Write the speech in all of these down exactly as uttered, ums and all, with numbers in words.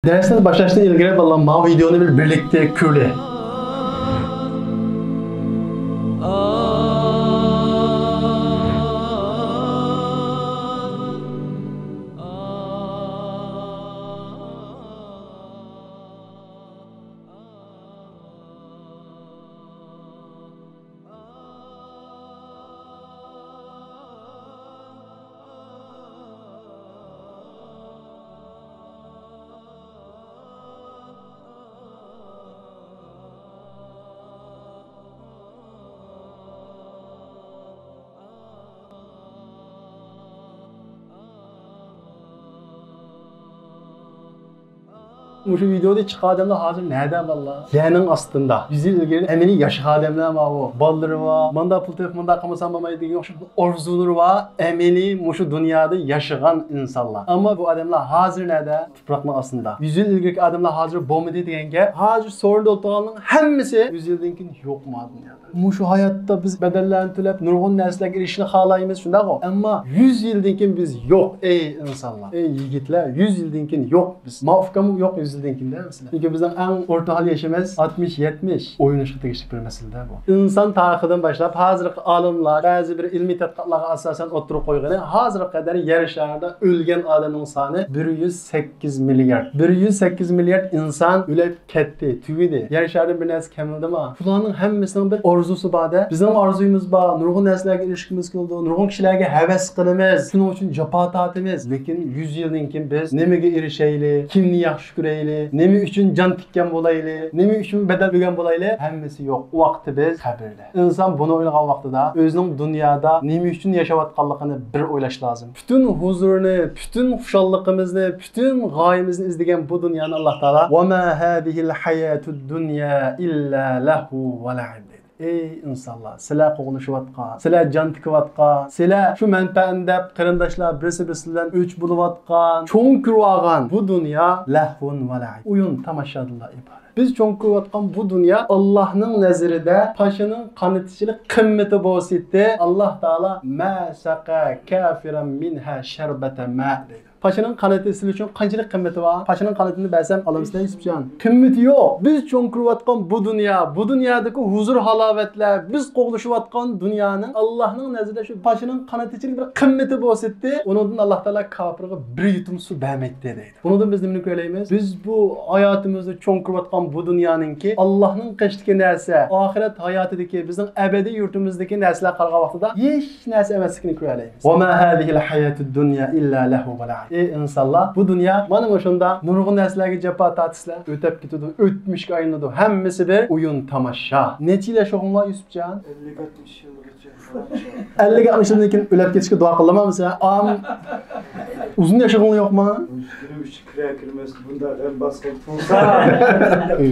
دەرسنى باشلاشتىن ئىلگىرى، بالىلار، ماۋۇ ۋىدېئونى بىر بىرلىكتە كۆرەيلى. مۇشۇ ۋىدېودىن چىققان ئادەملەر ھازىر نەدە، بالىلار؟ يەرنىڭ ئاستىندا. يۈز يىل ئىلگىرى ئەمەلىي ياشىغان ئادەملەر ماۋۇ. بالىلىرى بار، مانداق پۇل تېپىپ مانداق قىلمىسام بولمايدۇ دېگەن ئوخشاش ئارزۇلىرى بار، ئەمەلىي مۇشۇ دۇنيادا ياشىغان ئىنسانلار. ئەمما بۇ ئادەملەر ھازىر نەدە؟ تۇپراقنىڭ ئاستىندا. يۈز يىل ئىلگىرىكى ئادەملەر ھازىر بولمىدى دېگەن گەپ. ھازىر سورۇندا ئولتۇرغانلارنىڭ ھەممىسى يۈز يىلدىن كېيىن يوق ما دۇنيادا. مۇشۇ ھاياتتا بىز بەدەللەرنى تۆلەپ، نۇرغۇن نەرسىلەرگە ئېرىشىشنى خالايمىز، شۇنداقغۇ؟ ئەمما يۈز يىلدىن كېيىن بىز يوق، ئەي ئىنسانلار، ئەي يىگىتلەر، يۈز يىلدىن كېيىن يوق بىز. ما ئۇكام يوق يۈز يىلدىن كېيىن دە، مەسىلەن. چۈنكى بىزنىڭ ئەڭ ئورتاھال يېشىمىز ئاتمىش، يەتمىش. ئويلىنىشقا تېگىشلىك بىر مەسىلە بۇ. ئىنسان تارىخىدىن باشلاپ، ھازىرقى ئالىملار بەزى بىر ئىلمىي تەتقىقاتلارغا ئاساسەن ئوتتۇرىغا قويغىنى، ھازىرغا قەدەر يەر شارىدا ئۆلگەن ئادەمنىڭ سانى بىر يۈز سەككىز مىليارد. بىر يۈز سەككىز مىليارد ئىنسان ئۆلۈپ كەتتى، تۈگىدى. يەر شارىدىن بىر نەرسە كەملىدىما؟ بۇلارنىڭ ھەممىسىنىڭ بىر ئارزۇسى بار-دە. بىزنىڭ ئارزۇيىمىز بار، نۇرغۇن نەرسىلەرگە ئېرىشكۈمىز كېلىدۇ، نۇرغۇن كىشىلەرگە ھەۋەس قىلىمىز، شۇنىڭ ئۈچۈن جاپا تارتىمىز. لېكىن يۈز يىلدىن كېيىن بىز نېمىگە ئېرىشەيلى، كىمنى ياخشى كۆرەيلى، نېمە ئۈچۈن جان تىككەن بولايلى، نېمە ئۈچۈن بەدەل تۆلىگەن بولايلى، ھەممىسى يوق. ئۇ ۋاقىتتا بىز قەبرىدە. ئىنسان بۇنى ئويلىغان ۋاقتىدا ئۆزىنىڭ دۇنيادا نېمە ئۈچۈن ياشاۋاتقانلىقىنى بىر ئويلاش لازىم. پۈتۈن ھۇزۇرنى، پۈتۈن خۇشاللىقىمىزنى، پۈتۈن غايىمىزنى ئىزدىگەن بۇ دۇنيانى ئاللا تائالا «وما هذه الحياة الدنيا إلا لهو ولعب» دەيدۇ. ئەي ئىنسانلار، سىلەر قوغلىشىۋاتقان، سىلەر جان تىكىۋاتقان، سىلەر شۇ مەنپەئەتنى دەپ قېرىنداشلار بىرسى بىرسى بىلەن ئۆچ بولۇۋاتقان، چوڭ كۆرۈۋالغان بۇ دۇنيا لەھۋۇن ۋە لەئىب، ئويۇن تاماشادىنلا ئىبارەت. بىز چوڭ كۆرۈۋاتقان بۇ دۇنيا ئاللاھنىڭ نەزىرىدە پاشىنىڭ قانىتىچىلىك قىممىتى بولسىدى، ئاللاھ تائالا «ما سقى كافرا منها شربة ماء» دەيدۇ. پاشىنىڭ قانىتى سىلەر ئۈچۈن قانچىلىك قىممىتى بار؟ پاشىنىڭ قانىتىنى بەرسەم ئالامسىلەر، يۈسۈپجان؟ قىممىتى يوق. بىز چوڭ كۆرۈۋاتقان بۇ دۇنيا، بۇ دۇنيادىكى ھۇزۇر ھالاۋەتلەر، بىز قوغلىشىۋاتقان دۇنيانىڭ ئاللاھنىڭ نەزىرىدە شۇ پاشىنىڭ قانىتىچىلىك بىر قىممىتى بولسىدى، ئۇنىڭدىن ئاللاھ تائالا كاپىرغا بىر يۇتۇم سۇ بەرمەيتتى دەيدۇ. بۇنىڭدىن بىز نېمىنى كۆرەلەيمىز؟ بىز بۇ ھاياتىمىزدا چوڭ كۆرۈۋاتقان بۇ دۇنيانىڭكى ئاللاھنىڭ قېشىدىكى نەرسە، ئاخىرەت ھاياتىدىكى، بىزنىڭ ئەبەدىي يۇرتىمىزدىكى نەرسىلەرگە قارىغان ۋاقتىدا ھېچ نەرسە ئەمەسلىكىنى كۆرەلەيمىز. «وما هذه الحياة الدنيا إلا لهو ولعب». ئەي ئىنسانلار، بۇ دۇنيا مانا مۇشۇنداق نۇرغۇن نەرسىلەرگە جاپا تارتىسىلەر، ئۆتەپ كېتىدۇ، ئۆتمۈشكە ئايلىنىدۇ، ھەممىسى بىر ئويۇن تاماشا. نەچچە يىل ياشىغۇڭلار، يۈسۈپجان؟ ئەللىك ئاتمىش يىلغىچە. ئەللىك ئاتمىش يىلدىن كېيىن ئۆلۈپ كېتىشكە دۇئا قىلىمامسىلەر؟ ئام، ئۇزۇن ياشىغۇڭلار يوقما؟ يىگىرمە ئۈچ كىرە كىرمەس بۇنداق غەم باسقان تۇرسا.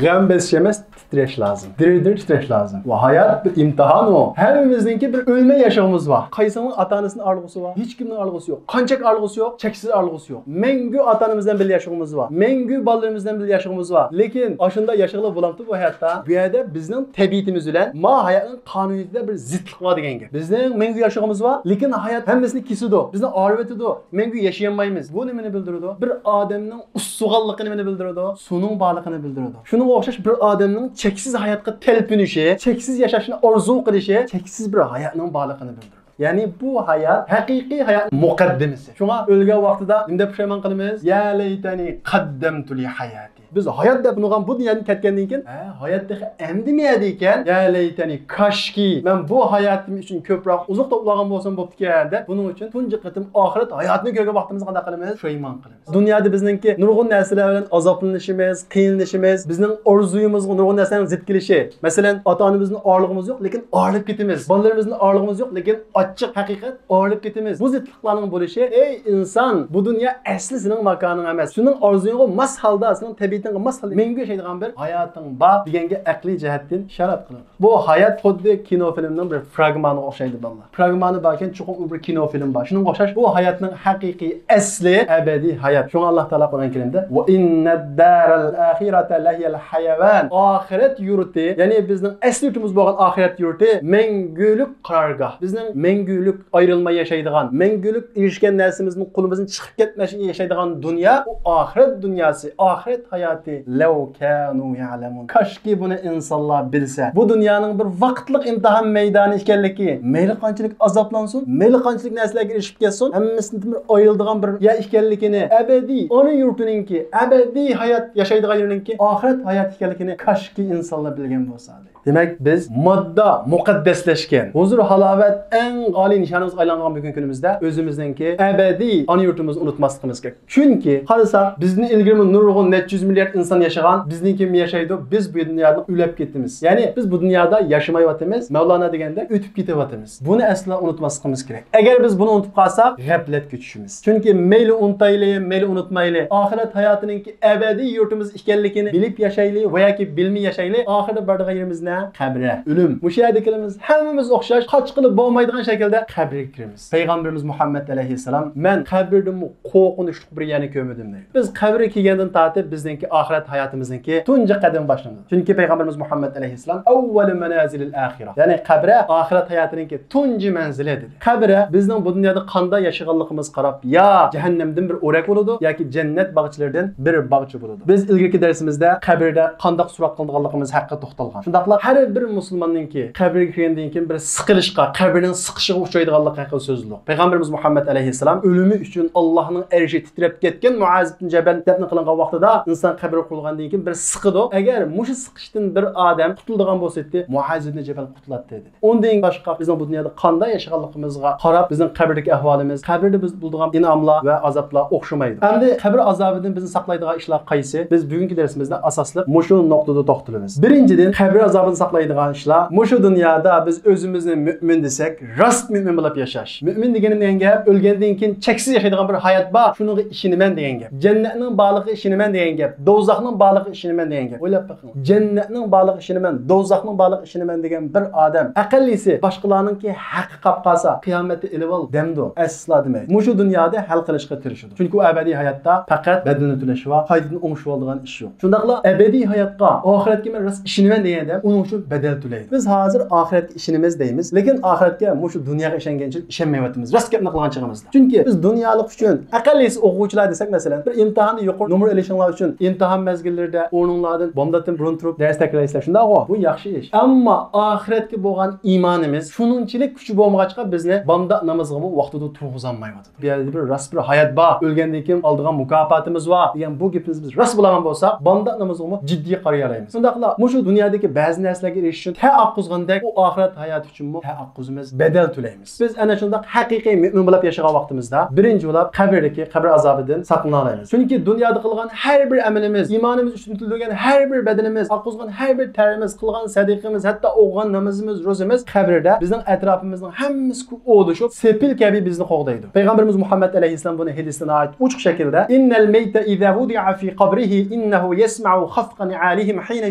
غەم بېسىش ئەمەس، تىترەش لازىم. دىر-دىر تىترەش لازىم. ۋە ھايات بىر ئىمتىھان ئۇ. ھەممىمىزنىڭكى بىر ئۆلمەي ياشىغۇمىز بار. قايسىڭنىڭ ئاتا-ئانىسىنىڭ ئارىلىغۇسى بار؟ ھېچكىمنىڭ ئارىلىغۇسى يوق. قانچە ئارىلىغۇسى يوق؟ چەكسىز ئارىلىغۇسى يوق. مەڭگۈ ئاتا-ئانىمىز بىلەن بىللە ياشىغۇمىز بار. مەڭگۈ بالىلىرىمىز بىلەن بىللە ياشىغۇمىز بار. لېكىن ئاشۇنداق ياشىغىلى بولامتۇ بۇ ھاياتتا؟ بۇ يەردە بىزنىڭ تەبىئىتىمىز بىلەن ما ھاياتنىڭ قانۇنىيىتىدە بىر زىتلىق بار دېگەن گەپ. بىزنىڭ مەڭگۈ ياشىغۇمىز بار، لېكىن ھايات ھەممىسىنى كېسىدۇ، بىزنى ئايرىۋېتىدۇ. مەڭگۈ ياشىيالمايمىز. بۇ نېمىنى بىلدۈرىدۇ؟ بىر ئادەمنىڭ ئۇسسىغانلىقى نېمىنى بىلدۈرىدۇ؟ سۇنىڭ بارلىقىنى بىلدۈرىدۇ. شۇنىڭغا ئوخشاش بىر ئادەمنىڭ چەكسىز ھاياتقا تەلپۈنۈشى، چەكسىز ياشاشنى ئارزۇ قىلىشى چەكسىز بىر ھاياتنىڭ بارلىقىنى بىلدۈرىدۇ. يەنى بۇ ھايات ھەقىقىي ھاياتنىڭ مۇقەددىمىسى. شۇڭا ئۆلگەن ۋاقتىدا نېمە دەپ پۇشايمان قىلىمىز؟ «يا ليتني قدمت لحياتي». بىز ھايات دەپ تونۇغان بۇ دۇنيادىن كەتكەندىن كېيىن، ھە، ھايات تېخى ئەمدى نېمە ئىكەن؟ «يا ليتني، كاشكى، مەن بۇ ھاياتىم ئۈچۈن كۆپرەك ئوزۇق توپلىغان بولسام بوپتىكەن» دەپ، بۇنىڭ ئۈچۈن تۇنجى قېتىم ئاخىرەت ھاياتىنى كۆرگەن ۋاقتىمىزدا قانداق قىلىمىز؟ پۇشايمان قىلىمىز. دۇنيادا بىزنىڭكى نۇرغۇن نەرسىلەر بىلەن ئازابلىنىشىمىز، قىينىلىشىمىز، بىزنىڭ ئارزۇيىمىزغا نۇرغۇن نەرسىلەرنىڭ زىت كېلىشى. مەسىلەن، ئاتا-ئانىمىزنى ئارىلىغۇمىز يوق، لېكىن ئايرىلىپ كېتىمىز. بالىلىرىمىزنى ئارىلىغۇمىز يوق، لېكىن ئاچچىق ھەقىقەت ئايرىلىپ كېتىمىز. بۇ زىتلىقلارنىڭ بولۇشى، ئەي ئىنسان، بۇ دۇنيا ئەسلى سېنىڭ ماكانىڭ ئەمەس. شۇنىڭ ئارزۇيىڭغا ماس ھالدا، سېنىڭ تەبىئىتىڭگە ماس ھالدا مەڭگۈ ياشايدىغان بىر ھاياتىڭ بار دېگەنگە ئەقلىي جەھەتتىن ئىشارەت قىلىدۇ. بۇ ھايات خۇددى كىنو فىلىمنىڭ بىر فراگمانىغا ئوخشايدۇ، بالىلار. فراگمانى باركەن، چوقۇم ئۇ بىر كىنو فىلىم بار. شۇنىڭغا ئوخشاش، بۇ ھاياتنىڭ ھەقىقىي ئەسلى ئەبەدىي ھايات. شۇڭا ئاللا تائالا قۇرئان كەرىمدە، «وإن الدار الآخرة لهي الحيوان». ئاخىرەت يۇرتى، يەنى بىزنىڭ ئەسلى يۇرتىمىز بولغان ئاخىرەت يۇرتى مەڭگۈلۈك قارارگاھ. بىزنىڭ مەڭ- مەڭگۈلۈك ئايرىلماي ياشايدىغان، مەڭگۈلۈك ئېرىشكەن نەرسىمىزدىن قولىمىزدىن چىقىپ كەتمەسلىكى ياشايدىغان دۇنيا، ئۇ ئاخىرەت دۇنياسى، ئاخىرەت ھاياتى. لەۋ كانۇ يەلەمۇن. كاشكى بۇنى ئىنسانلار بىلسە، بۇ دۇنيانىڭ بىر ۋاقىتلىق ئىمتىھان مەيدانى ئىكەنلىكى، مەيلى قانچىلىك ئازابلانسۇن، مەيلى قانچىلىك نەرسىلەرگە ئېرىشىپ كەتسۇن، ھەممىسىدىن بىر ئايرىلىدىغان بىر يەر ئىكەنلىكىنى، ئەبەدىي ئانا يۇرتىنىڭكى، ئەبەدىي ھايات ياشايدىغان يېرىنىڭكى ئاخىرەت ھايات ئىكەنلىكىنى كاشكى ئىنسانلار بىلگەن بولسا. دېمەك، بىز ماددا مۇقەددەسلەشكەن، ھۇزۇر ھالاۋەت ئەڭ ئالىي نىشانىمىزغا ئايلانغان بۈگۈنكى كۈنىمىزدە ئۆزىمىزنىڭكى ئەبەدىي ئانا يۇرتىمىزنى ئۇنتۇماسلىقىمىز كېرەك. چۈنكى قارىساق، بىزدىن ئىلگىرىمۇ نۇرغۇن نەچچە يۈز مىليارد ئىنسان ياشىغان، بىزدىن كېيىنمۇ ياشايدۇ، بىز بۇ دۇنيادىن ئۆلۈپ كېتىمىز. يەنى بىز بۇ دۇنيادا ياشىمايۋاتىمىز، مەۋلانا دېگەندەك ئۆتۈپ كېتىۋاتىمىز. بۇنى ئەسلا ئۇنتۇماسلىقىمىز كېرەك. ئەگەر بىز بۇنى ئۇنتۇپ قالساق، غەپلەتكە چۈشىمىز. چۈنكى مەيلى ئۇنتايلى، مەيلى ئۇنتمايلى، ئاخىرەت ھاياتىنىڭكى ئەبەدىي يۇرتىمىز ئىكەنلىكىنى بىلىپ ياشايلى ۋە ياكى بىلمەي ياشايلى، ئاخىرىدا بارىدىغان يېرىمىز نە؟ قەبرە، ئۆلۈم. مۇشۇ يەردە كېلىمىز، ھەممىمىز ئوخشاش، قاچقىلى بولمايدىغان شەكىلدە قەبرىگە كىرىمىز. پەيغەمبىرىمىز مۇھەممەد ئەلەيھىسسالام، مەن قەبرىدىنمۇ قورقۇنچلۇق بىر يەرنى كۆرمىدىم دەيدۇ. بىز قەبرىگە كەلگەندىن تارتىپ بىزنىڭكى ئاخىرەت ھاياتىمىزنىڭكى تۇنجى قەدىمى باشلىنىدۇ. چۈنكى پەيغەمبىرىمىز مۇھەممەد ئەلەيھىسسالام، ئەۋۋەلۇ مەنازىلىل ئاخىرە، يەنى قەبرە ئاخىرەت ھاياتىنىڭكى تۇنجى مەنزىلى دېدى. قەبرە بىزنىڭ بۇ دۇنيادا قانداق ياشىغانلىقىمىزغا قاراپ يا جەھەننەمدىن بىر ئورەك بولىدۇ ياكى جەننەت باغچىلىرىدىن بىر باغچە بولىدۇ. بىز ئىلگىرىكى دەرسىمىزدە قەبرىدە قانداق سوراق قىلىنىدىغانلىقىمىز ھەققىدە توختالغان. شۇنداقلا ھەر بىر مۇسۇلماننىڭكى قەبرىگە كىرگەندىن كېيىن بىر سىقىلىشقا، قەبرىنىڭ سىقىشىغا ئۇچرايدىغانلىقى ھەققىدە سۆزلىدۇق. پەيغەمبىرىمىز مۇھەممەد ئەلەيھىسسالام ئۆلۈمى ئۈچۈن ئاللاھنىڭ ئەرشى تىترەپ كەتكەن مۇئاز ئىبن جەبەل دەپنە قىلىنغان ۋاقتىدا ئىنسان قەبرىگە قويۇلغاندىن كېيىن بىر سىقىدۇ. ئەگەر مۇشۇ سىقىشتىن بىر ئادەم قۇتۇلىدىغان بولسا ئىدى، مۇئاز ئىبن جەبەل قۇتۇلاتتى دېدى. ئۇندىن باشقا بىزنىڭ بۇ دۇنيادا قانداق ياشىغانلىقىمىزغا قاراپ بىزنىڭ قەبرىدىكى ئەھۋالىمىز، قەبرىدە بىز بولىدىغان ئىنئاملار ۋە ئازابلار ئوخشىمايدۇ. ئەمدى قەبرە ئازابىدىن بىزنى ساقلايدىغان ئىشلار قايسى؟ بىز بۈگۈنكى دەرسىمىزدە ئاساسلىق مۇشۇ نۇقتىدا توختىلىمىز. بىرىنچىدىن، قەبرە ئازابىدىن ساقلايدىغان ئىشلار، مۇشۇ دۇنيادا بىز ئۆزىمىزنى مۆمىن دېسەك، راست مۆمىن بولۇپ ياشاش. مۆمىن دېگىنىم دېگەن گەپ، ئۆلگەندىن كېيىن چەكسىز ياشايدىغان بىر ھايات بار، شۇنىڭغا ئىشىنىمەن دېگەن گەپ. جەننەتنىڭ بارلىقىغا ئىشىنىمەن دېگەن گەپ. دوزاخنىڭ بارلىقىغا ئىشىنىمەن دېگەن گەپ. ئويلاپ بېقىڭ. جەننەتنىڭ بارلىقىغا ئىشىنىمەن، دوزاخنىڭ بارلىقىغا ئىشىنىمەن دېگەن بىر ئادەم ئەقەللىسى باشقىلارنىڭكى ھەققى قاپ قالسا، قىيامەتتە ئېلىۋال دەمدۇ؟ ئەسلا دېمەيدۇ. مۇشۇ دۇنيادا ھەل قىلىشقا تىرىشىدۇ. چۈنكى ئۇ ئەبەدىي ھاياتتا پەقەت بەدىلىنى تۆلەش ۋە قايتىدىن ئوڭشىۋالىدىغان ئىش يوق. شۇنداقلا ئەبەدىي ھاياتقا، ئاخىرەتكە مەن راست ئىشىنىمەن دېگەن ئادەم ئۇنىڭ ئۈچۈن بەدەل تۆلەيدۇ. بىز ھازىر ئاخىرەتكە ئىشىنىمىز دەيمىز، لېكىن ئاخىرەتكە مۇشۇ دۇنياغا ئىشەنگەنچىلىك ئىشەنمەيۋاتىمىز، راست گەپنى قىلغان چېغىمىزدا. چۈنكى بىز دۇنيالىق ئۈچۈن، ئەقەللىسى ئوقۇغۇچىلار دېسەك، مەسىلەن، بىر ئىمتىھاندا يۇقىرى نومۇر ئېلىشىڭلار ئۈچۈن ئىمتىھان مەزگىللىرىدە ئورنۇڭلاردىن بامداتتىن بۇرۇن تۇرۇپ دەرس تەكرارلايسىلەر، شۇنداقغۇ؟ بۇ ياخشى ئىش. ئەمما ئاخىرەتكە بولغان ئىمانىمىز شۇنىڭچىلىك كۈچى بولمىغاچقا، بىزنى بامدات نامىزىغىمۇ ۋاقتىدا تۇرغۇزالمايۋاتىدۇ. بۇ يەردە بىر راست بىر ھايات بار. ئۆلگەندىن كېيىن ئالىدىغان مۇكاپاتىمىز بار دېگەن بۇ گېپىمىز بىز راست بولغان بولسا، بامدات نامىزىغىمۇ جىددىي قارىيالايمىز. شۇنداقلا مۇشۇ دۇنيادىكى بەزى نەرسىلەرگە ئېرىشىش ئۈچۈن تەر ئاققۇزغاندەك، ئۇ ئاخىرەت ھاياتى ئۈچۈنمۇ تەر ئاققۇزىمىز، بەدەل تۆلەيمىز. بىز ئەنە شۇنداق ھەقىقىي مۆمىن بولۇپ ياشىغان ۋاقتىمىزدا، بىرىنچى بولۇپ قەبرىدىكى قەبرە ئازابىدىن ساقلىنالايمىز. چۈنكى دۇنيادا قىلغان ھەر بىر ئەمىلىمىز، ئىمانىمىز ئۈچۈن تۆلىگەن ھەر بىر بەدىلىمىز، ئاققۇزغان ھەر بىر تەرىمىز، قىلغان سەدىقىمىز، ھەتتا ئوقۇغان نامىزىمىز، روزىمىز قەبرىدە بىزنىڭ ئەتراپىمىزنىڭ ھەممىسى ئولىشىپ، سېپىل كەبى بىزنى قوغدايدۇ. پەيغەمبىرىمىز مۇھەممەد ئەلەيھىسسالام بۇنى ھەدىستە ناھايىتى ئوچۇق شەكىلدە، إن الميت إذا وضع في قبره إنه يسمع خفق نعالهم حين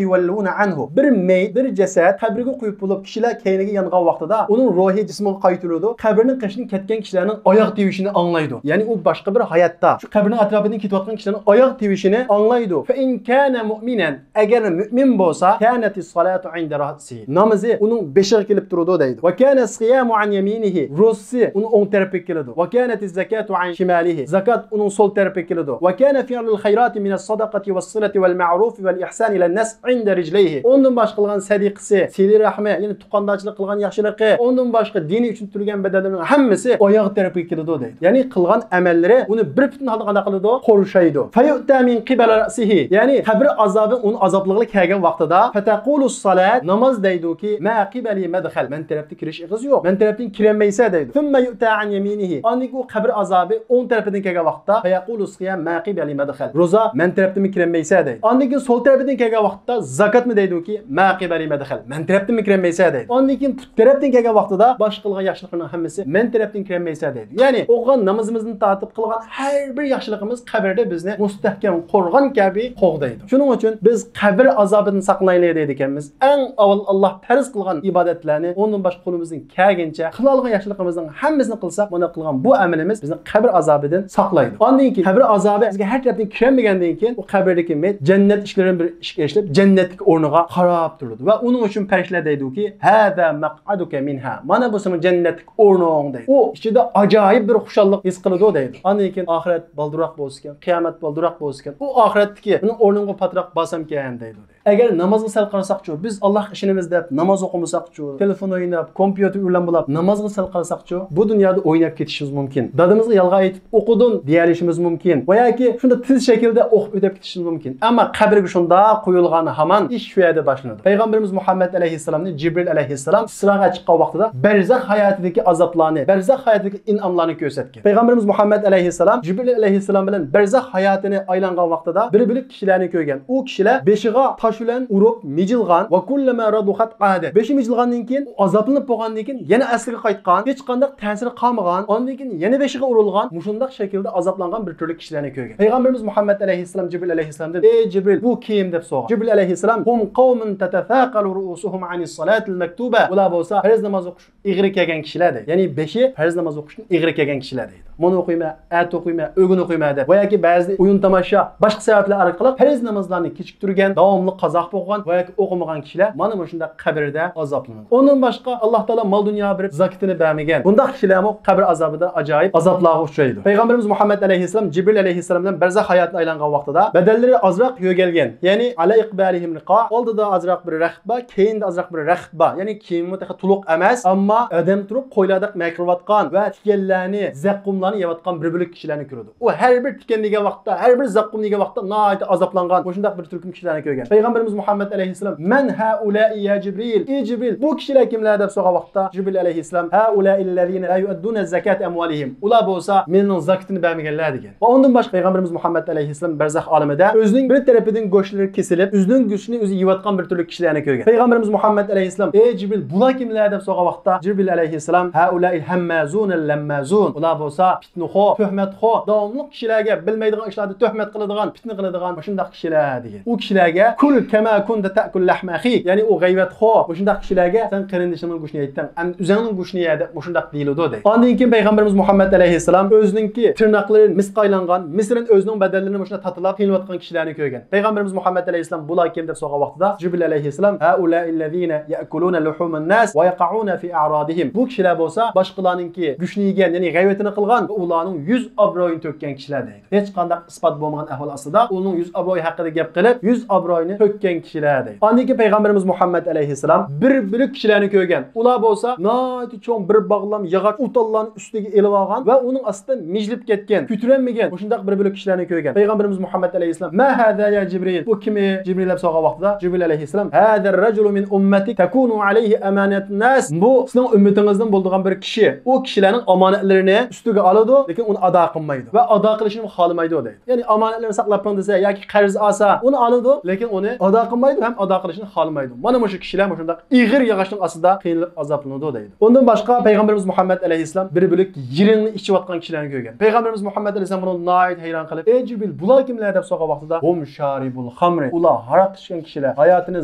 يولون عنه. بىر مېيىت، بىر جەسەت قەبرىگە قويۇپ بولۇپ، كىشىلەر كەينىگە يانغان ۋاقتىدا ئۇنىڭ روھى جىسمىغا قايتۇرۇلىدۇ. قەبرىنىڭ قېشىدىن كەتكەن كىشىلەرنىڭ ئاياغ تىۋىشىنى ئاڭلايدۇ. يەنى ئۇ باشقا بىر ھاياتتا شۇ قەبرىنىڭ ئەتراپىدىن كېتىۋاتقان كىشىلەرنىڭ ئاياغ تىۋىشىنى ئاڭلايدۇ. فإن كان مؤمنا، ئەگەر مۆمىن بولسا، كانت الصلاة عند رأسه، نامىزى ئۇنىڭ بېشىغا كېلىپ تۇرىدۇ دەيدۇ. وكان الصيام عن يمينه، روزىسى ئۇنىڭ ئوڭ تەرىپىگە كېلىدۇ. وكانت الزكاة عن شماله، زاكات ئۇنىڭ سول تەرىپىگە كېلىدۇ. وكان فعل الخيرات من الصدقة والصلة والمعروف والإحسان إلى الناس عند رجليه، ئۇندىن باشقا قىلغان سەدىقىسى، سىلە رەھمى، يەنى تۇغقاندارچىلىق قىلغان ياخشىلىقى، ئۇندىن باشقا دىنى ئۈچۈن تۆلىگەن بەدەللىرىنىڭ ھەممىسى ئاياغ تەرىپىگە كېلىدۇ دەيدۇ. يەنى قىلغان ئەمەللىرى ئۇنى بىر پۈتۈن ھالدا قانداق قىلىدۇ؟ قورشايدۇ. فيؤتى من قبل رأسه، يەنى قەبرە ئازابى ئۇنى ئازابلىغىلى كەلگەن ۋاقتىدا، فتقول الصلاة، ناماز دەيدۇكى، ما قبلي مدخل، مەن تەرەپتىن كىرىش ئېغىز يوق، مەن تەرەپتىن كىرەلمەيسەن دەيدۇ. ثم يؤتى عن يمينه، ئاندىن كېيىن ئۇ قەبرە ئازابى ئوڭ تەرىپىدىن كەلگەن ۋاقىتتا، فيقول الصيام ما قبلي مدخل، روزا مەن تەرەپتىنمۇ كىرەلمەيسەن دەيدۇ. ئاندىن كېيىن سول تەرىپىدىن كەلگەن ۋاقىتتا زاكاتمۇ دەيدۇكى، ما قبلي مدخل، مەن تەرەپتىنمۇ كىرەلمەيسەن دەيدۇ. ئاندىن كېيىن پۇت تەرەپتىن كەلگەن ۋاقتىدا باشقا قىلغان ياخشىلىقلارنىڭ ھەممىسى مەن تەرەپتىن كىرەلمەيسەن دەيدۇ. يەنى ئوقۇغان نامىزىمىزدىن تارتىپ قىلغان ھەر بىر ياخشىلىقىمىز قەبرىدە بىزنى مۇستەھكەم قورغان كەبى قوغدايدۇ. شۇنىڭ ئۈچۈن بىز قەبرە ئازابىدىن ساقلىنايلى دەيدىكەنمىز. ئەڭ ئاۋۋال ئاللا پەرز قىلغان ئىبادەتلەرنى ئۇنىڭدىن باشقا قولىمىزدىن كەلگىنىچە قىلالىغان ياخشىلىقىمىزنىڭ ھەممىسىنى قىلساق، مانا قىلغان بۇ ئەمىلىمىز بىزنى قەبرە ئازابىدىن ساقلايدۇ. ئاندىن كېيىن قەبرە ئازابى بىزگە ھەر تەرەپتىن كىرەلمىگەندىن كېيىن، ئۇ قەبرىدىكى مېيىت جەننەت ئىشىكلىرىدىن بىر ئىشىككە ئېچىلىپ، جەننەتتىكى ئورنىغا قاراپ تۇرىدۇ ۋە ئۇنىڭ ئۈچۈن پەرىشتىلەر دەيدۇكى، هذا مقعدك منها، مانا بۇ سېنىڭ جەننەتلىك ئورنۇڭ دەيدۇ. ئۇ ئىچىدە ئاجايىپ بىر خۇشاللىق ھېس قىلىدۇ دەيدۇ. ئاندىن كېيىن ئاخىرەت بالدۇراق بولسىكەن، قىيامەت بالدۇراق بولسىكەن، ئۇ ئاخىرەتتىكى مېنىڭ ئورنۇمغا پاتراق بارسامكەن دەيدۇ. ئەگەر نامازغا سەل قارىساقچۇ، بىز ئاللاھقا ئىشىنىمىز دەپ ناماز ئوقۇمىساقچۇ، تېلېفون ئويناپ، كومپيۇتېر ئۆرلەم بولاپ نامازغا سەل قارىساقچۇ، بۇ دۇنيادا ئويناپ كېتىشىمىز مۇمكىن. دادىمىزغا يالغان ئېيتىپ ئوقۇدۇن دېيەلىشىمىز مۇمكىن. ۋە ياكى شۇنداق تېز شەكىلدە ئوقۇپ ئۆتۈپ كېتىشىمىز مۇمكىن. ئەمما قەبرىگە شۇنداق قويۇلغان ھامان ئىش شۇ يەردە باشلىنىدۇ. پەيغەمبىرىمىز مۇھەممەد ئەلەيھىسسالامنى جىبرىل ئەلەيھىسسالام ئىسراغا چىققان ۋاقتىدا بەرزەخ ھاياتىدىكى ئازابلارنى، بەرزەخ ھاياتىدىكى ئىنئاملارنى كۆرسەتكەن. پەيغەمبىرىمىز مۇھەممەد ئەلەيھىسسالام جىبرىل ئەلەيھىسسالام بىلەن بەرزەخ ھاياتىنى ئايلانغان ۋاقتىدا بىر بۆلەك كىشىلەرنى كۆرگەن. ئۇ كىشىلەر بېشىغا تاش بىلەن ئۇرۇپ مىجىلغان، ۋە كۇللەما رەدۇخەت ئادەت. بېشى مىجىلغاندىن كېيىن، ئۇ ئازابلىنىپ بولغاندىن كېيىن يەنە ئەسلىگە قايتقان، ھېچقانداق تەسىرى قالمىغان، ئاندىن كېيىن يەنە بېشىغا ئۇرۇلغان، مۇشۇنداق شەكىلدە ئازابلانغان بىر تۈرلۈك كىشىلەرنى كۆرگەن. پەيغەمبىرىمىز مۇھەممەد ئەلەيھىسسالام جىبرىل ئەلەيھىسسالامدىن، ئەي جىبرىل، بۇ كىم؟ دەپ سورىغان. جىبرىل ئەلەيھىسسالام، ھۇم قەۋمۇن تەتەساقەلۇ رۇئۇسۇھۇم ئەنىس سالاتىل مەكتۇبە. ئۇلار بولسا پەرز ناماز ئوقۇش ئېغىر كەلگەن كىشىلەر دەيدۇ. يەنى بېشى پەرز ناماز ئوقۇشتىن ئېغىر كەلگەن كىشىلەر دەيدۇ. مانا ئوقۇيمەن، ئەتە ئوقۇيمەن، ئۆگۈن ئوقۇيمەن دەپ ۋە ياكى بەزىدە ئويۇن تاماشا، باشقا سەۋەبلەر ئارقىلىق پەرز نامازلارنى كېچىكتۈرگەن، داۋاملىق قازا قىلىپ قويغان ۋە ياكى ئوقۇمىغان كىشىلەر مانا مۇشۇنداق قەبرىدە ئازابلىنىدۇ. ئۇندىن باشقا ئاللاھ تائالا مال دۇنيا بېرىپ زاكىتىنى بەرمىگەن بۇنداق كىشىلەرمۇ قەبرە ئازابىدا ئاجايىپ ئازابلارغا ئۇچرايدۇ. پەيغەمبىرىمىز مۇھەممەد ئەلەيھىسسالام جىبرىل ئەلەيھىسسالام بىلەن بەرزەخ ھاياتىنى ئايلانغان ۋاقتىدا بەدەنلىرى ئازراق يۆگەلگەن، يەنى ئەلا ئىقبالىھىم رىقا، ئالدىدا ئازراق بىر رەخت بار، كەينىدە ئازراق بىر رەخت بار، يەنى كىيىمىمۇ تېخى تولۇق ئەمەس، ئەمما ئادەم تۇرۇپ قويلاردەك مەكىرىۋاتقان ۋە تىكەنلەرنى، زەققۇملارنى يەۋاتقان بىر بۆلەك كىشىلەرنى كۆرىدۇ. ئۇ ھەر بىر تىكەن دېگەن ۋاقىتتا، ھەر بىر زەققۇم دېگەن ۋاقىتتا ناھايىتى ئازابلانغان مۇشۇنداق بىر تۈركۈم كىشىلەرنى كۆرگەن. پەيغەمبىرىمىز مۇھەممەد ئەلەيھىسسالام، مەن ھەئۇلائى يا جىبرىل؟ ئى جىبرىل، بۇ كىشىلەر كىملەر؟ دەپ سورىغان ۋاقىتتا جىبرىل ئەلەيھىسسالام، ھەئۇلائىللەزىنە لا يۇئەددۇنە زەكاتە ئەمۋالىھىم. ئۇلار بولسا مېلىنىڭ زاكىتىنى بەرمىگەنلەر دېگەن. ۋە ئۇندىن باشقا پەيغەمبىرىمىز مۇھەممەد ئەلەيھىسسالام بەرزەخ ئالىمىدە ئۆزىنىڭ بىر تەرىپىدىن گۆشلىرى كېسىلىپ، ئۆزىنىڭ گۆشىنى ئۆزى يەۋاتقان بىر تۈرلۈك كىشىلەرنى كۆرگەن. پەيغەمبىرىمىز مۇھەممەد ئەلەيھىسسالام، ئەي جىبرىل، بۇلار كىملەر؟ دەپ سورىغان ۋاقىتتا جىبرىل ئەلەيھىسسالام، ھەئۇلائىل ھەممازۇنە لەممازۇن. ئۇلار بولسا پىتنىخور، تۆھمەتخور، داۋاملىق كىشىلەرگە بىلمەيدىغان ئىشلاردا تۆھمەت قىلىدىغان، پىتنە قىلىدىغان مۇشۇنداق كىشىلەر دېگەن. ئۇ كىشىلەرگە كۇل كەما كۇنتە تەئكۇل لەھمە ئەخىك، يەنى ئۇ غەيۋەتخور مۇشۇنداق كىشىلەرگە سەن قېرىندىشىڭنىڭ گۆشىنى يەيتتىڭ، ئەمدى ئۆزۈڭنىڭ گۆشىنى يە دەپ مۇشۇنداق دېيىلىدۇ دەيدۇ. ئاندىن كېيىن پەيغەمبىرىمىز مۇھەممەد ئەلەيھىسسالام ئۆزىنىڭكى تىرناقلىرى مىسقا ئايلانغان، مىسلىن ئۆزىنىڭ بەدەنلىرىنى مۇشۇنداق تاتىلاپ قىينىلىۋاتقان كىشىلەرنى كۆرگەن. پەيغەمبىرىمىز مۇھەممەد ئەلەيھىسسالام بۇلار كىم؟ دەپ سورىغان ۋاقتىدا جىبرىل ئەلەيھىسسالام، ھەئۇلائىللەزىنە يەئكۇلۇنە لۇھۇمۇن ناس ۋە يەقەئۇنە فى ئەئرادىھىم. بۇ كىشىلەر بولسا باشقىلارنىڭكى گۆشىنى يېگەن، يەنى غەيۋىتىنى قىلغان ۋە ئۇلارنىڭ يۈز ئابرۇيىنى تۆككەن كىشىلەر دەيدۇ. ھېچقانداق ئىسپات بولمىغان ئەھۋال ئاستىدا ئۇنىڭ يۈز ئابرۇيى ھەققىدە گەپ قىلىپ، يۈز ئابرۇيىنى تۆككەن كىشىلەر دەيدۇ. ئاندىن كېيىن پەيغەمبىرىمىز مۇھەممەد ئەلەيھىسسالام بىر بۆلەك كىشىلەرنى كۆرگەن. ئۇلار بولسا ناھايىتى چوڭ بىر باغلام ياغاچ ئۇتانلارنى ئۈستىگە ئېلىۋالغان ۋە ئۇنىڭ ئاستىدا مىجىلىپ كەتكەن، كۆتۈرەلمىگەن مۇشۇنداق بىر بۆلەك كىشىلەرنى كۆرگەن. پەيغەمبىرىمىز مۇھەممەد ئەلەيھىسسالام، ما ھازا يا جىبرىل؟ بۇ كىم ئى جىبرىل؟ دەپ سورىغان ۋاقتىدا جىبرىل ئەلەيھىسسالام، ھازا رەجۇلۇ مىن ئۇممەتىك تەكۇنۇ ئەلەيھى ئامانەتۇن ناس. بۇ سىزنىڭ ئۈممىتىڭىزدىن بولىدىغان بىر كىشى. ئۇ كىشىلەرنىڭ ئامانەتلىرىنى ئۈستىگە ئالىدۇ، لېكىن ئۇنى ئادا قىلمايدۇ ۋە ئادا قىلىشنى خالىمايدۇ دەيدۇ. يەنى ئامانەتلىرىنى ساقلاپ تۇرۇڭ دېسە ياكى قەرز ئالسا، ئۇنى ئالىدۇ، لېكىن ئۇنى ئادا قىلمايدۇ ھەم ئادا قىلىشنى خالىمايدۇ. مانا مۇشۇ كىشىلەر مۇشۇنداق ئېغىر ياغاچنىڭ ئاستىدا قىينىلىپ ئازابلىنىدۇ دەيدۇ. ئۇندىن باشقا پەيغەمبىرىمىز مۇھەممەد ئەلەيھىسسالام بىر بۆلەك يىرىڭنى ئىچىۋاتقان كىشىلەرنى كۆرگەن. پەيغەمبىرىمىز مۇھەممەد ئەلەيھىسسالام بۇنىڭغا ناھايىتى ھەيران قېلىپ، ئەي جىبرىل، بۇلار كىملەر؟ دەپ سورىغان ۋاقتىدا، ھۇم شارىبۇل خامرى، ئۇلار ھاراق ئىچكەن كىشىلەر، ھاياتىنى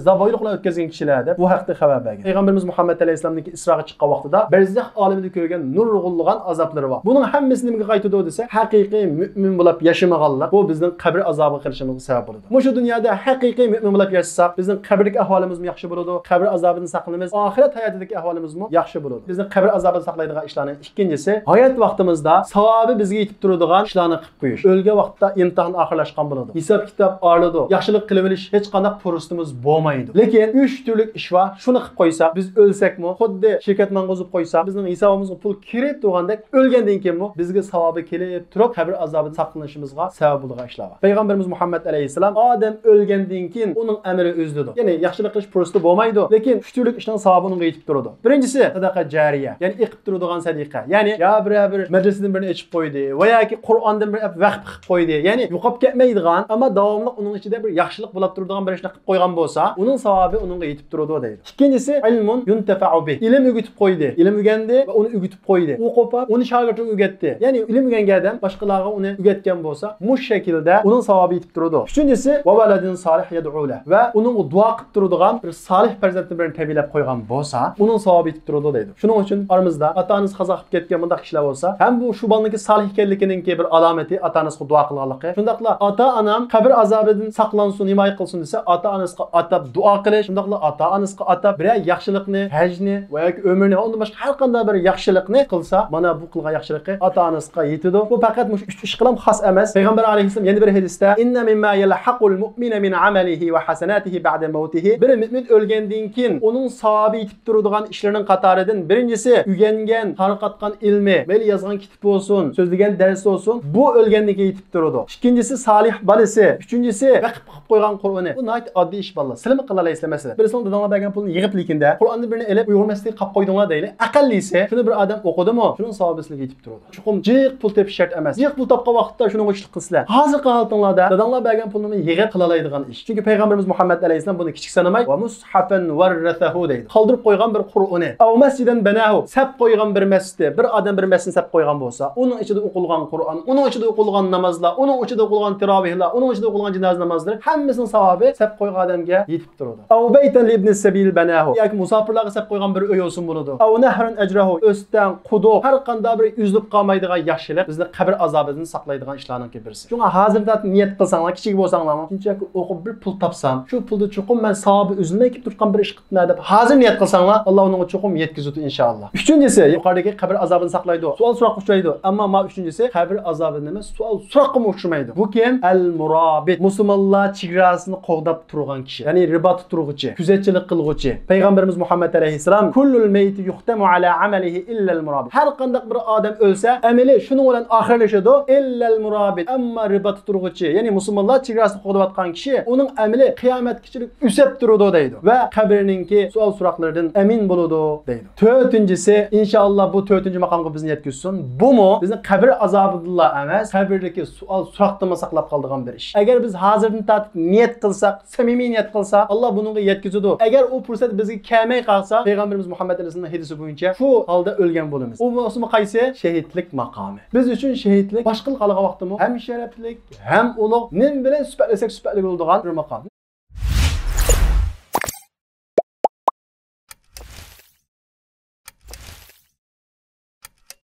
زاۋايلىق بىلەن ئۆتكۈزگەن كىشىلەر دەپ بۇ ھەقتە خەۋەر بەرگەن. پەيغەمبىرىمىز مۇھەممەد ئەلەيھىسسالامنىڭكى ئىسراغا چىققان ۋاقتىدا بەرزەخ ئالىمىدە كۆرگەن نۇرغۇنلىغان ئازابلىرى بار. بۇنىڭ ھەممىسى نېمىگە قايتىدۇ دېسە، ھەقىقىي مۆمىن بولۇپ ياشىمىغانلىق، بۇ بىزنىڭ قەبرە ئازابىغا قېلىشىمىزغا سەۋەب بولىدۇ. مۇشۇ دۇنيادا ھەقىقىي مۆمىن بولۇپ ياشىساق، بىزنىڭ قەبرىدىكى ئەھۋالىمىزمۇ ياخشى بولىدۇ، قەبرە ئازابىدىن ساقلىنىمىز، ئاخىرەت ھاياتىدىكى ئەھۋالىمىزمۇ ياخشى بولىدۇ. بىزنى قەبرە ئازابىدىن ساقلايدىغان ئىشلارنىڭ ئىككىنچىسى، ھايات ۋاقتىمىزدا ساۋابى بىزگە يېتىپ تۇرىدىغان ئىشلارنى قىلىپ قويۇش. ئۆلگەن ۋاقىتتا ئىمتىھان ئاخىرلاشقان بولىدۇ. ھېساب-كىتاب ئايرىلىدۇ. ياخشىلىق قىلىۋېلىش ھېچقانداق پۇرسىتىمىز بولمايدۇ. لېكىن ئۈچ تۈرلۈك ئىش بار. شۇنى قىلىپ قويساق، بىز ئۆلسەكمۇ، خۇددى شىركەت ماڭغۇزۇپ قويسا، بىزنىڭ ھېسابىمىزغا پۇل كىرىپ تۇرغاندەك، ئۆلگەندىن كېيىنمۇ بىزگە ساۋابى كېلىپ تۇرۇپ، قەبرە ئازابىدىن ساقلىنىشىمىزغا سەۋەب بولىدىغان ئىشلار بار. پەيغەمبىرىمىز مۇھەممەد ئەلەيھىسسالام، ئادەم ئۆلگەندىن كېيىن ئۇنىڭ ئەمرى ئۈزۈلىدۇ. يەنى ياخشىلىق قىلىش پۇرسىتى بولمايدۇ، لېكىن ئۈچ تۈرلۈك ئىشنىڭ ساۋابى ئۇنىڭغا يېتىپ تۇرىدۇ. بىرىنچىسى، سەدەقە جارىيە، يەنى ئېقىپ تۇرىدىغان سەدىقە. يەنى يا بىرەر بىر مەدرىسىدىن بىرنى ئېچىپ قويدى ۋە ياكى قۇرئاندىن بىر ۋەقىپ قىلىپ قويدى. يەنى يوقاپ كەتمەيدىغان، ئەمما داۋاملىق ئۇنىڭ ئىچىدە بىر ياخشىلىق بولاپ تۇرىدىغان بىر ئىشنى قىلىپ قويغان بولسا، ئۇنىڭ ساۋابى ئۇنىڭغا يېتىپ تۇرىدۇ دەيدۇ. ئىككىنچىسى، ئىلمۇن يۇنتەفەئۇ بىھ. ئىلىم ئۆگىتىپ قويدى. ئىلىم ئۆگەندى ۋە ئۇنى ئۆگىتىپ قويدى. ئۇ قوپاپ، ئۇنى شاگىرتىگە ئۆگەتتى. يەنى ئىلىم ئۆگەنگەن ئادەم باشقىلارغا ئۇنى ئۆگەتكەن بولسا، مۇشۇ شەكىلدە ئۇنىڭ ساۋابى يېتىپ تۇرىدۇ. ئۈچىنچىسى، ۋە ۋەلەدىن سالىھ يەدئۇ لەھ. ۋە ئۇنىڭغا دۇئا قىلىپ تۇرىدىغان بىر سالىھ پەرزەنتتىن بىرىنى تەربىيەلەپ قويغان بولسا، ئۇنىڭ ساۋابى يېتىپ تۇرىدۇ دەيدۇ. شۇنىڭ ئۈچۈن ئارىمىزدا ئاتا-ئانىسى قازا قىلىپ كەتكەن بۇنداق كىشىلەر بولسا، ھەم بۇ شۇ بالىنىڭكى سالىھ ئىكەنلىكىنىڭكى بىر ئالامىتى، ئاتا-ئانىسىغا دۇئا قىلغانلىقى. شۇنداقلا ئاتا-ئانام قەبرە ئازابىدىن ساقلانسۇن، ھىمايە قىلسۇن دېسە، ئاتا-ئانىسىغا ئاتاپ دۇئا قىلىش، شۇنداقلا ئاتا-ئانىسىغا ئاتاپ بىرەر ياخشىلىقنى، ھەجنى ۋە ياكى ئۆمرىنى ۋە ئۇندىن باشقا ھەر قانداق بىر ياخشىلىقنى قىلسا، مانا بۇ قىلغان ياخشىلىقى ئاتا-ئانىسىغا يېتىدۇ. بۇ پەقەت مۇشۇ ئۈچ ئىشقىلام خاس ئەمەس. پەيغەمبەر ئەلەيھىسسالام يەنە بىر ھەدىستە، إن مما يلحق المؤمن من عمله وحسناته بعد موته. بىر مۆمىن ئۆلگەندىن كېيىن ئۇنىڭ ساۋابى يېتىپ تۇرىدىغان ئىشلىرىنىڭ قاتارىدىن بىرىنچىسى، ئۆگەنگەن، تارقاتقان ئىلمى، مەيلى يازغان كىتاب بولسۇن، سۆزلىگەن دەرس بولسۇن، بۇ ئۆلگەندىن كېيىن يېتىپ تۇرىدۇ. ئىككىنچىسى، سالىھ بالىسى. ئۈچىنچىسى، ۋەقىپ قىلىپ قويغان قۇرئىنى. بۇ ناھايىتى ئاددىي ئىش، بالىلار. سىلىمۇ قىلالايسىلەر، مەسىلەن. بىرسىنىڭ داداڭلار بەرگەن پۇلىنى يىغىپ لېكىندە، قۇرئاننى بىرنى ئېلىپ، ئۇيغۇر مەسچىتىگە قاپ قويدۇڭلار دەيلى. ئەقەللىسى، شۇنى بىر ئادەم ئوقۇدىمۇ، شۇنىڭ ساۋابى سىلىگە يېتىپ تۇرىدۇ. چوقۇم جىق پۇل تېپىش شەرت ئەمەس. جىق پۇل تاپقان ۋاقىتتا شۇنىڭغا ئىشلىق قىلسىلەر. ھازىرقى ھالىتىڭلاردا داداڭلار بەرگەن پۇلنىمۇ يىغىپ قىلالايدىغان ئىش. چۈنكى پەيغەمبىرىمىز مۇھەممەد ئەلەيھىسسالام بۇنى كىچىك سانىماي، ۋە مۇسھەفەن ۋەررەسەھۇ دەيدۇ. قالدۇرۇپ قويغان بىر قۇرئىنى. ئەۋ مەسجىدەن بەناھۇ. سەپ قويغان بىر مەسچىتى. بىر ئادەم بىر مەسچىتنى سەپ قويغان بولسا، ئۇنىڭ ئىچىدە ئوقۇلغان قۇرئان، ئۇنىڭ ئىچىدە ئوقۇلغان نامازلار، ئۇنىڭ ئىچىدە ئوقۇلغان تىراۋىھلار، ئۇنىڭ ئىچىدە ئوقۇلغان جىنازا نامازلىرى، ھەممىسىنىڭ ساۋابى سەپ قويغان ئادەمگە يېتىپ تۇرىدۇ. ئەۋ بەيتەن لىبنى سەبىل بەناھۇ. ياكى مۇساپىرلارغا سەپ قويغان بىر ئۆي بولسۇن بولىدۇ. ئەۋ نەھرەن ئەجرەھۇ. ئۆستەڭ، قۇدۇق، ھەر قانداق بىر ئۈزۈلۈپ قالمايدىغان ياخشىلىق بىزنى قەبرە ئازابىدىن ساقلايدىغان ئىشلارنىڭكى بىرسى. شۇڭا ھازىردىن تارتىپ نىيەت قىلساڭلار، كىچىك بولساڭلارمۇ، شۇنچىلىك ئوقۇپ بىر پۇل تاپسام، شۇ پۇلدا چوقۇم مەن ساۋابى ئۈزۈلمەي كېلىپ تۇرغان بىر ئىش قىپتىمەن دەپ ھازىر نىيەت قىلساڭلار، ئاللا ئۇنىڭغا چوقۇم يەتكۈزىدۇ، ئىنشائاللا. ئۈچىنچىسى، يۇقىرىدىكى قەبرە ئازابىدىن ساقلايدۇ، سوئال سوراققا ئۇچرايدۇ. ئەمما ما ئۈچىنچىسى، قەبرە ئازابىدىن ئەمەس، سوئال سوراققىمۇ ئۇچرىمايدۇ. بۇ كىم؟ ئەل مۇرابىت. مۇسۇلمانلار چېگراسىنى قوغداپ تۇرغان كىشى. يەنى رىبات تۇرغۇچى، كۆزەتچىلىك قىلغۇچى. پەيغەمبىرىمىز مۇھەممەد ئەلەيھىسسالام، كۇللۇل مەييىتى يۇختەمۇ ئەلا ئەمەلىھى ئىللەل مۇرابىت. ھەر قانداق بىر ئادەم ئۆلسە، ئەمىلى شۇنىڭ بىلەن ئاخىرلىشىدۇ. ئىللەل مۇرابىت. ئەمما رىبات تۇرغۇچى، يەنى مۇسۇلمانلار چېگراسىنى قوغداۋاتقان كىشى، ئۇنىڭ ئەمىلى قىيامەتكىچىلىك ئۆسەپ تۇرىدۇ دەيدۇ. ۋە قەبرىنىڭكى سوئال سوراقلىرىدىن ئەمىن بولىدۇ دەيدۇ. تۆتىنچىسى، ئىنشائاللا بۇ تۆتىنچى ماقامغا بىزنى يەتكۈزسۇن. بۇمۇ بىزنى قەبرە ئازابىدىنلا ئەمەس، قەبرىدىكى سوئال سوراقتىنمۇ ساقلاپ قالىدىغان بىر ئىش. ئەگەر بىز ھازىردىن تارتىپ نىيەت قىلساق، سەمىمىي نىيەت قىلسا، ئاللا بۇنىڭغا يەتكۈزىدۇ. ئەگەر ئۇ پۇرسەت بىزگە كەلمەي قالسا، پەيغەمبىرىمىز مۇھەممەد ئەلەيھىسسالامنىڭ ھەدىسى بويىچە شۇ ھالدا ئۆلگەن بولىمىز. ئۇ بولسىمۇ قايسى؟ شېھىتلىك ماقامى. بىز ئۈچۈن شېھىتلىك باشقىلارغا قارىغان ۋاقىتتىمۇ ھەم شەرەپلىك، ھەم ئۇلۇغ، نېمە بىلەن سۈپەتلىسەك سۈپەتلىك بولىدىغان بىر ماقام.